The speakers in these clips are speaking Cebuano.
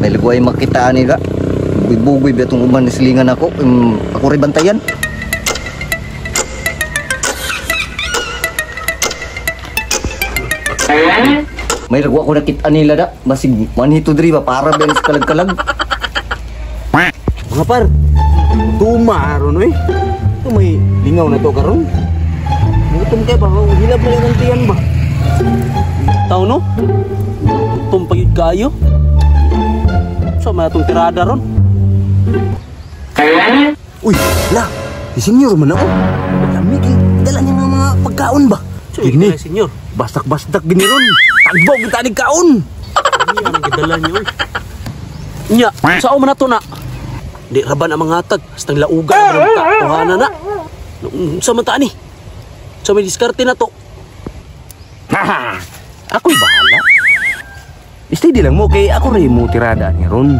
May lagway makitaan nila. Bugoy-bugoy ba itong uban ni silingan ako. Ako rin bantayan. May lagwa ko nakita nila da. Basig manhito diri ba para ba sa kalag-kalag. Mga par, tuma aron oy. Ito may lingaw na to karon. Gutom kay ba? Hilab na lang tiyan ba? Tao no? Gutom pa yun kayo. Sa may atong tirada ron. Uy, la, si senyor man ako. Lami kay dala niya mga pagkaon ba? Gini, senyor. Bastak-bastak gini ron. Tagbo kita ni kaon. Ano ang gidala niyo oy? Nya, sao man ato na? Di raban ang mga hatag, basta lauga ang mga tuhanan na. Unsa man ta ani? Sa may diskarte na to. Haha, ako'y bahala. Steady lang mo kay ako rin mo tirada ni ron.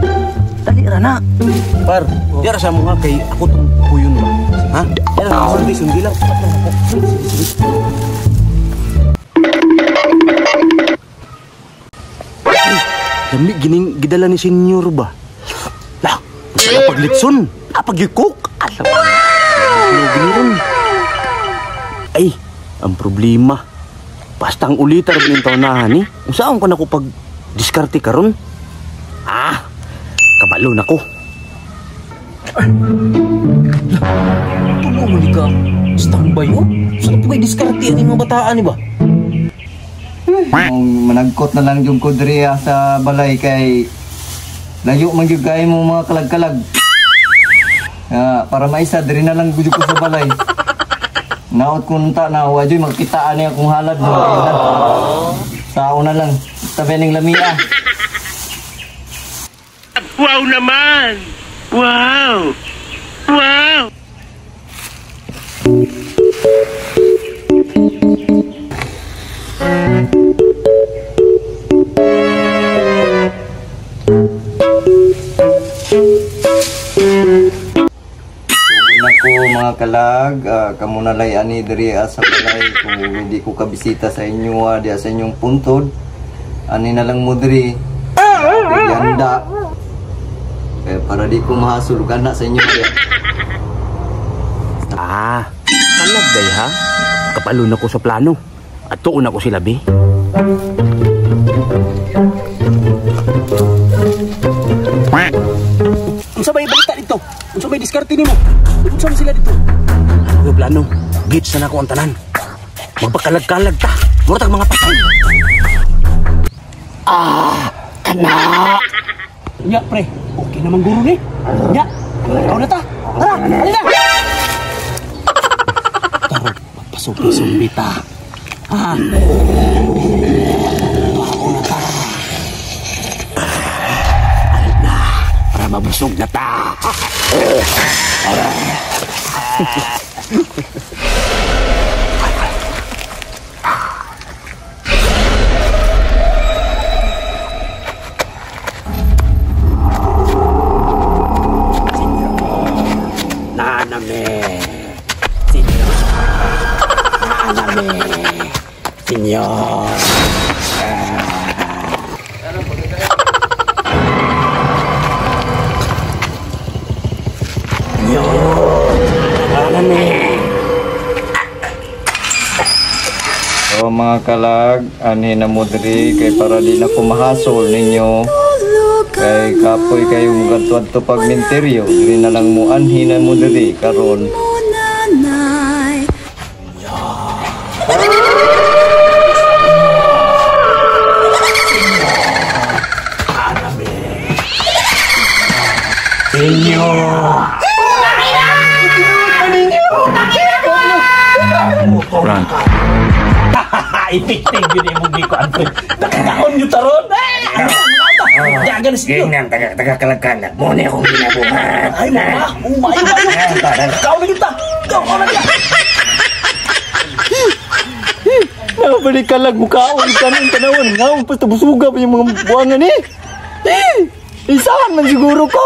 Dali ra na. Par, oh. Diara sa mo nga kay ako tong puyon ba. Ha? Diara sundi sundi lang. Dami gining gidala ni senyor ba. Lah, masaya paglitson, apag-cook. Alam. Gini ron. Ay, ang problema. Basta ang ulitar ng taunahan ni. Unsaon ko na ko pag diskarte karon? Ah, kabalo na ko. Tulo mo ni ka. Standby oh. Saan po kay diskarte ani mga bataan ni ba? Managkot na lang yung ko diri sa balay kay layo man gyud kay mo mga kalag-kalag. Para maisa diri na lang gyud ko sa balay. Naot kunta na wa joy magkitaan niya kung halad mo. Sao na lang tabi ning lamia. Wow naman. Wow. Wow. Ko mga kalag, kamo na lay ani diri sa balay kung hindi ko kabisita sa inyo diya sa inyong puntod. Ani na lang mo diri. Ganda. Kaya para di ko mahasulugan na sa inyo diya. Ah, kalag day ha. Kapalo na ko sa plano. At tuon ako sila bi. Unsa may balita dito? Unsa may diskarte nimo? Unsa man sila dito? Ano plano? Gits na nako ang tanan. Magpakalag-kalag ta. Mura tag mga patay. Ah, kana. Nya pre, okay naman guro ni. Nya, ikaw na ta. Tara, halina. Tara, magpasumbi-sumbi ta. Ah. Ako na ta. Na, para mabusog na ta. Naname. Senyor. Naname. Senyor. So mga kalag, ani na mo diri kay para di na ko mahasol ninyo. Kay kapoy kayo mugadto pag minteryo, diri na lang mo anhi na mo diri karon. Run. Ipiktig yun yung mong ko, Alfred. Nakakaon nyo taron. Jaga na siyo. Ganyan, taga-kalag-kalag. Muna akong ginabuhat. Ay, mama. Umay ba? Ikaw na kita. Ikaw na kita. Nabalik ka lang. Mukhaon ka ng tanawon. Ngaon, basta busuga pa yung mga buwangan eh. Eh, isahan man siguro ko.